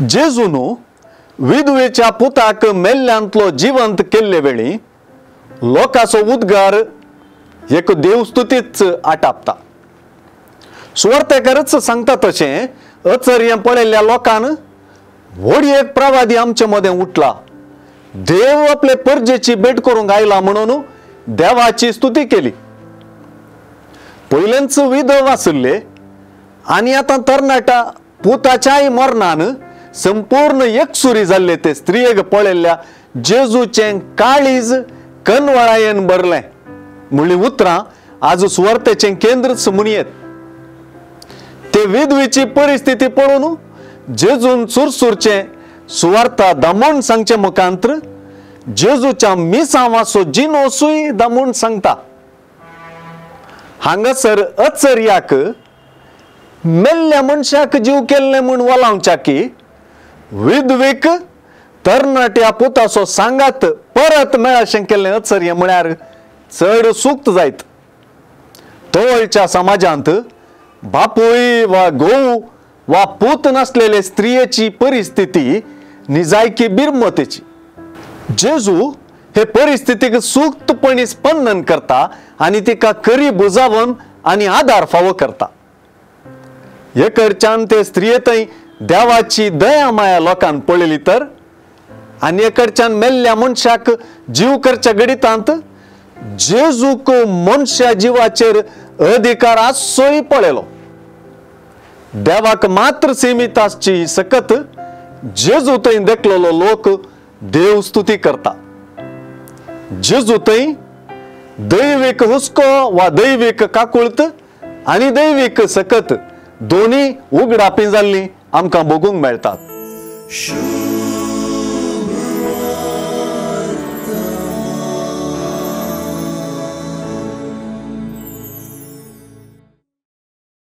जेजून विधवेच्या पुताक मेल्ल्यांतलो जिवंत केल्ले वेळी लोकांचो उद्गार एक देवस्तुतीच आटापता. सुवार्तेकारच सांगता तशें अचर्य पळयल्ल्या लोकान व्हड एक प्रवादी आमचे मदें उठला, देव आपले परजेची भेट करूंक आयला म्हणून देवाची स्तुती केली. पयलेंच विधव आशिल्ले आनी आतां तरणाट्या पुताच्याय मरणान संपूर्ण एकसुरी जाल्ले ते स्त्रियेक पळयल्ल्या जेजूचें काळीज कनवळायेन भरलें म्हणली उतरां आज सुवार्तेचें केंद्रच म्हणयेत. ते विधवेची परिस्थिती पळोवन जेजून चुरचुरचें सुवार्ता दामून सांगचें मुखांत्र जेजूच्या मिसांवाचो जिनोसूय दामून सांगता. हांगासर अचर्याक मेल्ल्या मनशाक जीव केल्लें म्हूण वलावच्या की विधवेक तरणाट्या पुताचो सांगात परत मेळशें केल्लें अचर्य म्हळ्यार चड सुक्त जायत. तवळच्या समाजांत बापूय वा घोव वा पूत नासलेले स्त्रियेची परिस्थिती निजायकी बिरमतेची. जेजू हे परिस्थितीक सुक्तपणी स्पंदन करता आनी तिका करी बुजावन आनी आदार फावो करता. एकडच्यान ते स्त्रिये थंय देवाची दया माया लोकांक पळयली तर आनी एकडच्यान मेल्ल्या मनशाक जीव करच्या घडितांत जेजूक मनशा जिवाचेर अधिकार आसचोय पळयलो. देवाक मात्र सीमित आसची सकत जेजू थंय देखलेलो लोक देव स्तुती करता. जेजू थंय दैवीक हुस्को वा दैवीक काकुळत आनी दैवीक सकत दोनी उगडापी जाल्ली आमकां बघूंक मेळटात.